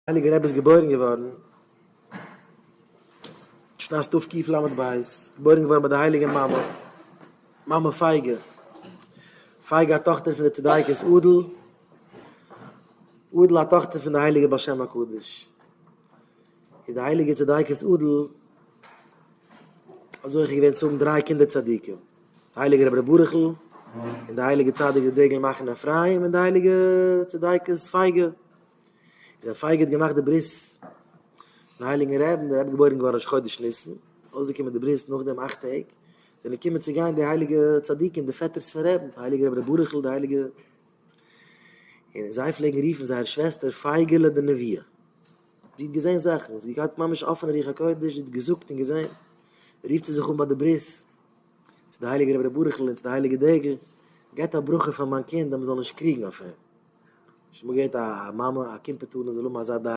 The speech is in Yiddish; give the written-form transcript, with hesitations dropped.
הייליגער רבי איז געבוירן געווארן שנת תקל"ב, געבוירן געווארן ביי די הייליגע מאמע, מאמע פייגא, פייגא א טאכטער פון די צדיקת אדל, אדל א טאכטער פון די הייליגע בעל שם הקדוש, איז די הייליגע צדיקת אדל האט זוכה געווען צו האבן דריי קינדער צדיקים, די הייליגע רבי ר' ברוכ'ל, און די הייליגע צדיק די דגל מחנה אפרים, און די הייליגע צדיקת פייגא. איז ווען פייגא האט געמאכט די ברית פון הייליגן רעבן, דער רבי געבוירן געווארן ראש חודש ניסן, אויסגעקומען די ברית נאך דעם אכט טעג, זענען געקומען צו גיין די הייליגע צדיקים די פעטערס פון רעבן, די הייליגע רבי ר' ברוכ'ל, די הייליגע, און זיי פלעגן רופן זייער שוועסטער פייגעלע די נביאה, זי האט געזען זאכן, זי האט געהאט ממש אפענע רוח הקודש, זי האט געזאגט און געזען, רופט זי זיך אן ביי די ברית צו די הייליגע רבי ר' ברוכ'ל און צו די הייליגע דגל, געבט א ברכה פאר מיין קינד אז מען זאל נישט קריגן אויף אים. שוין אמאל געהערט א מאמע א קימפעטארין זאל האבן אזא דאגה.